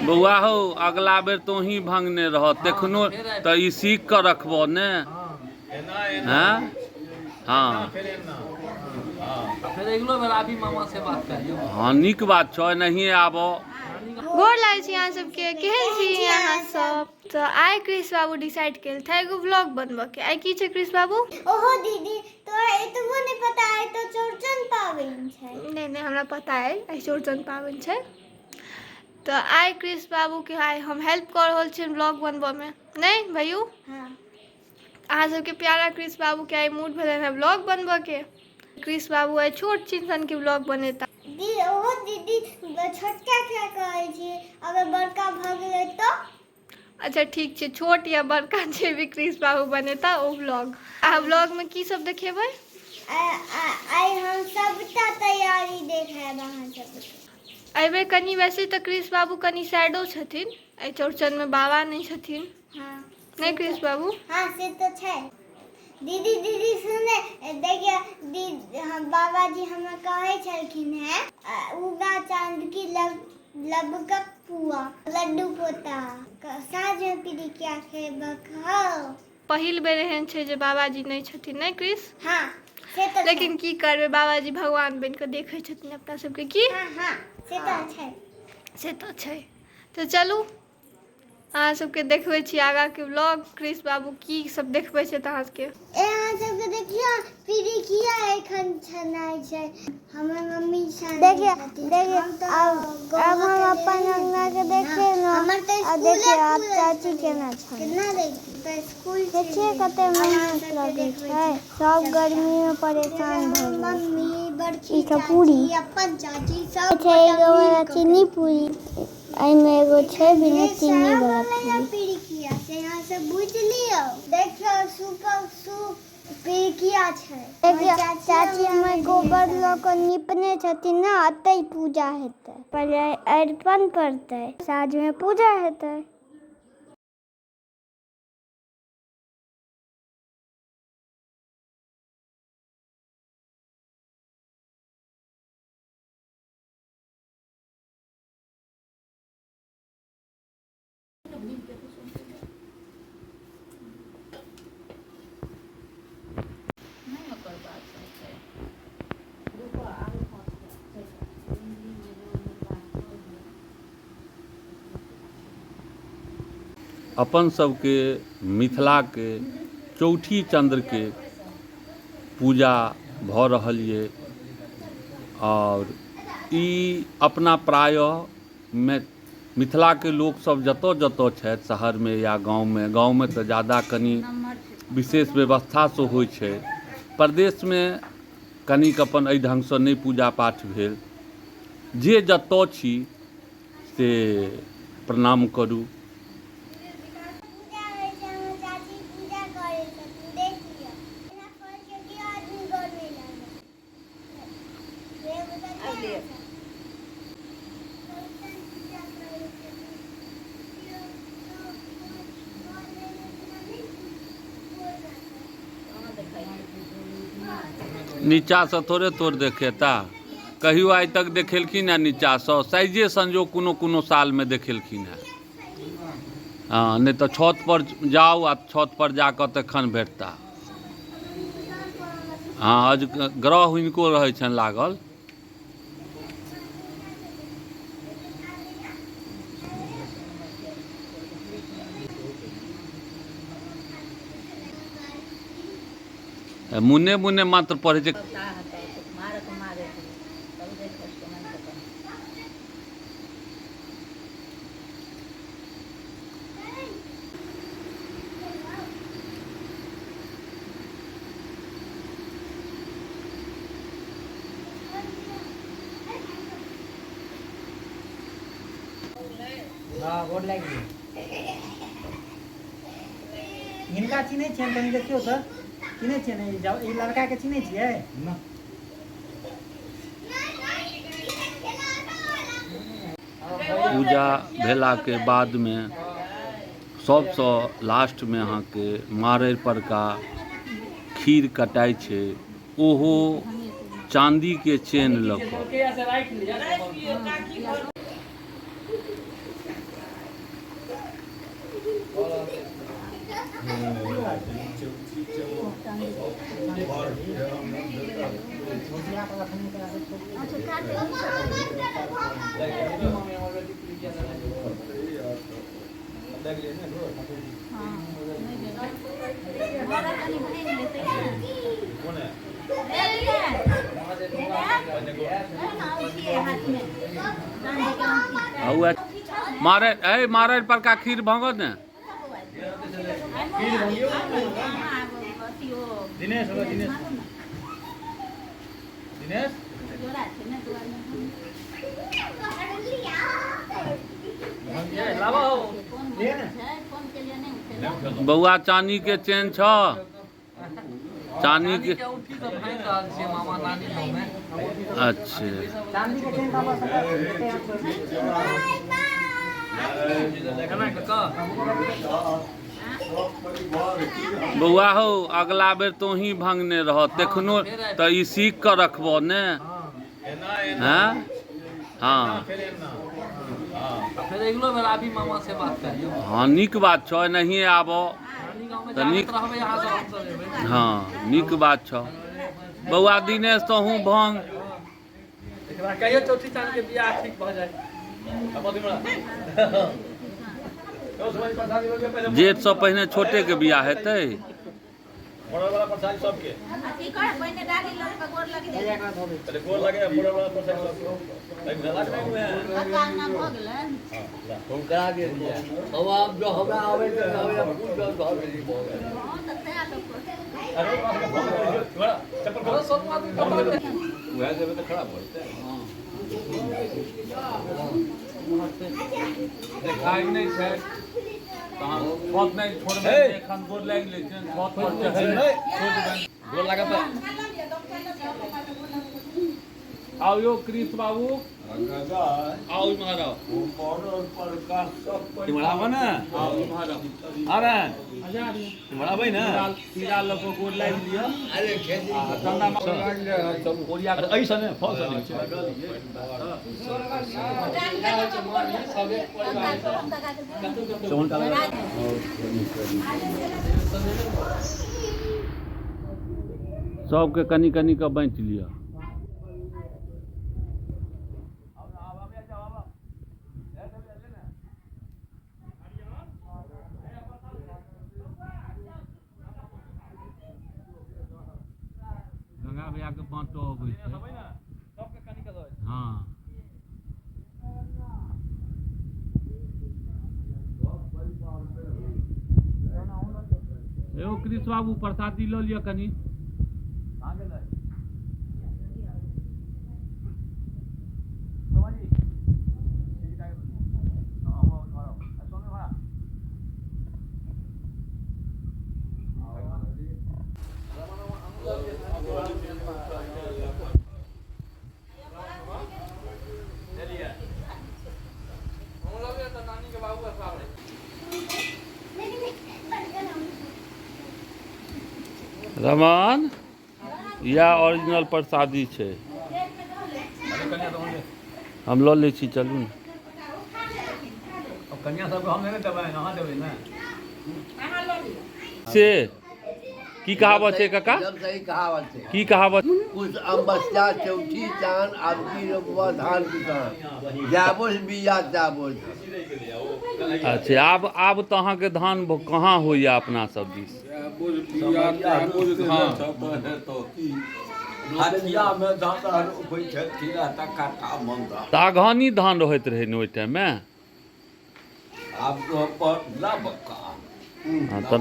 बौआ हौ, अगला बेर तोही भंगने रह, तखनो तऽ ई सीख कऽ रखबह ने। हँ हँ फेर अगिलो बेर आबी मामा से बात करियौ। हँ, नीक बात छौ, एनाहिए आबऽ। गोर लागै छी अहाँ सबके, केहन छी अहाँ सब? तऽ आइ कृष बाबू डिसाइड केलथि एगो व्लॉग बनबऽके। आइ की छै कृष बाबू? ओहो दीदी, तोरा एतबो नहि पता? आइ तऽ चौड़चन पाबनि छै। नहि नहि, हमरा पता अइ, आइ चौड़चन पाबनि छै। तऽ आइ कृष बाबूके आइ हम हेल्प कऽ रहल छियनि व्लॉग बनबऽमे। नहि भैयू? हँ। अहाँ सबके प्यारा कृष बाबूके आइ मूड भेलनि हँ व्लॉग बनबऽके। कृष बाबू आइ छोट छिन सनके व्लॉग बनेता। दी ओहो दीदी, छोटका किया कहै छियै? अगर बड़का भऽ गेलै तऽ? अच्छा ठीक छै, छोट या बड़का जे भी कृष बाबू बनेता ओ व्लॉग। अहाँ व्लॉगमे की सब देखेबै? आइ हम सबटा तैयारी देखायब अहाँ सबके। एहिबेर कनि वैसे तऽ कृष बाबू कनि सैडो छथिन, एहि चौड़चनमे बाबा नहि छथिन। हँ। नहि कृष बाबू? हँ, से तऽ छै दीदी। दीदी सुने, देखियौ दीदी, हम बाबाजी हमरा कहै छलखिन हेँ, उगा चाँद की लब लबकक पुआ लड्डू पोता, साँझमे पिरिकिया खेबक हौ। पहिल बेर एहन छै जे बाबाजी नहि छथिन, नहि कृष? हँ, से तऽ छै। लेकिन की करबै, बाबाजी भगवान बनि कऽ देखै छथिन अपना सबके की। हँ हँ, से तऽ छै। से तऽ छै। तऽ चलू, अहाँ सबके देखबै छी आगाँके व्लॉग, कृष बाबू की सब देखबै छथि अहाँ सबके। ए अहाँ सबके देखियौ, पिरिकिया एखन छनाइ छै, हमर मम्मी छानै देखियौ छथिन। देखियौ, हम तऽ आब आब हम अपन अंगना के देखियौ ने हमर तऽ आ स्कूले देखियौ आब खुलल चाची छलै। केना छानै। केना देखी तऽ स्कूल देखियै छलै। कते आब अहाँ मेहनत सबके लगै देखबै छै। छी सब सबटा। गर्मी मे परेशान हमर भऽ गेल मम्मी छै। बड़की ई सब पूरी चाची अपन चाची सब छै, गोटा एगो मिल वाला कऽ चीनी पूरी, एहिमे एगो छै बिना ढेर चीनी सारा वाला बनलैया पूरी। पिरिकिया, से अहाँ सब बुझि लियौ। देखियौ, सूपक सूप पिरिकिया छै। देखियौ चाची चाची अंगना हमर मे ढेर गोबर सारा लऽ कऽ नीपने छथिन ने, अतै पूजा हेतै। पहिले अरिपन पड़तै, साँझमे पूजा हेतै। अपन सबके मिथिलाके चौठी चन्द्रके पूजा भऽ रहल यऽ आओर ई अपना प्रायः मे मिथिलाके लोकसभ जतऽ जतऽ छथि, शहरमे या गाँवमे, गाँवमे तऽ जादा कनि विशेष व्यवस्थासँ होइ छै, परदेशमे कनिक अपन एहि ढङ्गसँ नहि पूजा पाठ भेल। जे जतऽ छी से प्रणाम करू। पूजा होइ छै, हमर चाची पूजा करै छथिन, देख लियौ। एना फल के केओ आदमी गोर नहि लागत। पूजा करै छथिन। केओ फल फल नीचासँ थोड़े तोड़ देखेता। कहियो आइ तक देखेलखिन हेँ नीचासँ? साइजे संजोग कोनो कोनो सालमे देखेलखिन हेँ। हँ, नहि तऽ छतपर जाउ आ छतपर जा कऽ तखन भेटता। हँ, ग्रह हुनको रहै छनि लागल। मुन्ने मुन्ने मात्र पढ़ै छै। हँ, गोर लागि गेल। हिनका चिन्है छियनि? कनि देखियौ तऽ, चिन्है छियनि ई ई लड़काके चिन्है छियै? पूजा भेलाके बादमे सभसँ लास्टमे अहाँके मारैड़ परका खीर कटाइ छै, ओहो चाँदीके चेन लऽ कऽ। मारे ए मारे परका खीर भंगत ने। दिनेश दिनेश दिनेश बौआ चानी के चेन छ, चानी के अच्छा बौआ हौ, अगला बेर तो ही भंगने रह, तखनो तऽ ई सीख कऽ रखबो ने। हैं हाँ फेर अगिलो बेर आबी मामा से बात करियौ। हाँ नीक बात छौ, एनाहिए आबो तऽ नीक रहबै अहाँ सब, हमसब एबै। हाँ नीक बात छौ बौआ दिनेश, तोहूँ भंग। एकरा कहियो चौठी चाँद के बियाह ठीक भऽ जाय। जेठसँ पहिने छोटे के बियाह हेतै। देखाइ नहि छै तहन छत नहि छोड़बै, एखन गोर लागि लै छै छत पर चढ़ै। गोर लागत। आउ यौ कृष्ण बाबू, आउ इम्हर आउ। इम्हर आबऽ ने। आउ इम्हर आउ। अरे इम्हर आबै ने। तीरा लऽ कऽ गोर लागि लिअ। आ चन्दा ओरिया अरे एहिसँ नहि, फलसँ नहि छै। सबके कनि कनि कऽ बाँटि लिअ। गंगा भैया के बाँटो अबै छै। हाँ एगो कृष्ण बाबू प्रसादी लऽ लिअ कनि। रमन, इएह ओरिजिनल प्रसादी छै, हम लऽ लै छी, चलू ने। कनिया सबके हम नहि देबै, अहाँ देबै ने। से की कहावत छै काका? सही कहावत छै। की कहावत? कुछ अम्बस्या चौठी चान आबकी रोपवा धान किसान जाबोस बिया जाबोस। अच्छा, आब तऽ अहाँके धान कहाँ होइया अपना सब दिस? तऽ अगहनी धान रहैत रहै ने ओहि टाइममे? आब तो पर लबका हाँ, तऽ